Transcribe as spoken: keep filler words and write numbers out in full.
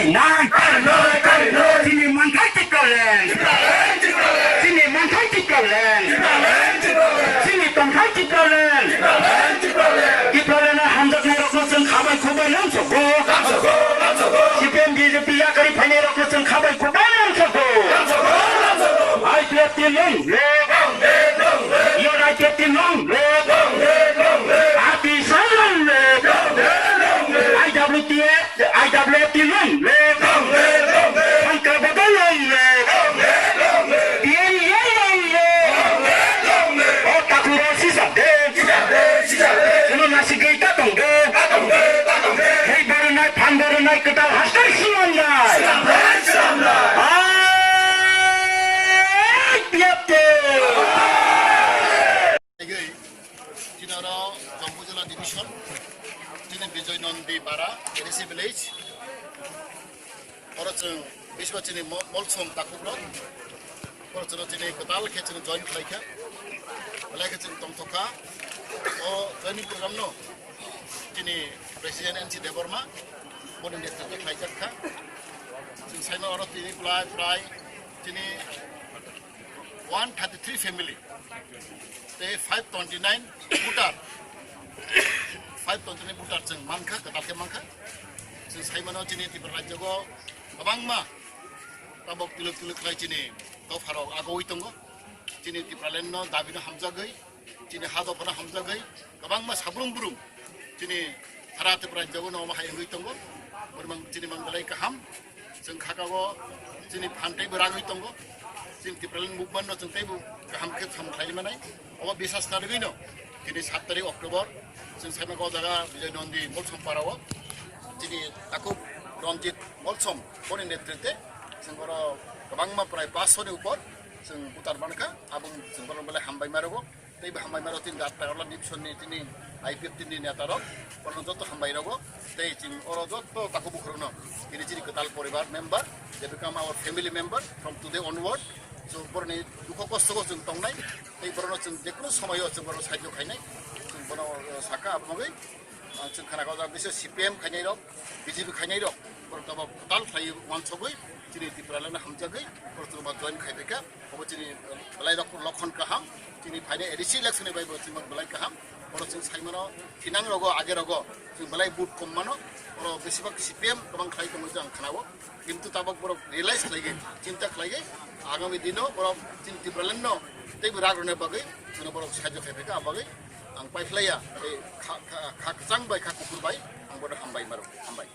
Nang. Chini manthai Tipraland. Chini manthai Tipraland. Chini tongthai Tipraland. Tipraland hamjaknai rokno chwng khabai khubai nang sokgo. C P M B J P yakari phainai rokno chwng khabai khubai nang sokgo. I P F T long live. Your I P F T long live. Ati Sar long live. I W T F I W F T long live. Sangka Baba long live. T N A long live. O Takhura sisa de. Kuno nasi gei ta tong de. Hei bornai, phan bornai, kwtal hastar simanai. Ai, piap de. Chini oro Jambujala division, chini Bijoy Nandi Bara, A D C village. Oro chwng biswa chini mo-, Molsom takhuk rok. Oro chwng chini kwtal khe chwng join khlai kha. Belai khe chwng tongthok kha. O joining program no chini President N C Debbarma boni netrite khlai jak kha. Chwng saima oro tini prai prai chini one thirty three family tei five twenty nine voter, five twenty nine voter chwng mankha, kwtal khe mankha. Chwng saimano chini Tripura rajyogo kwbangma tabok tiluk tiluk khlai chini dopharok agoi tongo. Chini Tipraland no dabi no hamjagwi, chini ha dophano hamjagwi kwbangma sabrung brung chini sara Tripura rajyogo no omo hai wngwi tongo. Bormang chini mang belai kaham. Chwng khakao chini phan teibo ragwi tongo. Chini Tipraland movement no chwng teibo kaham khe samung khlai manai. Obo bisas narwgwi no tini sat tarik October chwng saimaka o jaga Bijoy Nandi Molsom parao chini takhuk Ranjit Molsom boni netrite chwng oro kwbangma prai paanch sho ni upor chwng voter mankha. Aboni chwng borok belai hambai ma rwgo. Tei bo hambai maro tini dat tagarla division ni tini I P F T ni neta rok, borokno joto hambai rogo. Tei chini oro joto takhuk bukhurokno tini chini kwtal poribar member, they become our family member from today onward. So borokni dukho kosto o chwng tongnai, tei borokno chwng jekunu somoyo chwng borokno sahajyo khainai, chwng bono, uh, saka aboni bagwi. Ang chwng khana kha o jaga biso C P M khainai rok, B J P khainai rok, borok tabok kwtal khlai uansugwi chini Tipraland no hamjagwi borok chwng join khai phaikha. Obo chini, eh, belai rok lokhon kaham, chini phainai A D C election ni bai bo chwng belai kaham. Borok chwng saimano thinang rogo age rogo chwng belai vote kom mano. Oro besibak C P M kwbang khlai tongwi ang khana o. Kintu tabok borok realize khlaigwi, chinta khlaigwi, agami dino borok chini Tipraland no teibo rak rwna bagwi, chwngno borok sahajyo khai phaikha, abagwi ang paiphlaiya, tei kha, kha, kha kwchang bai, kha kuphur bai, ang bono hambai maro, hambai.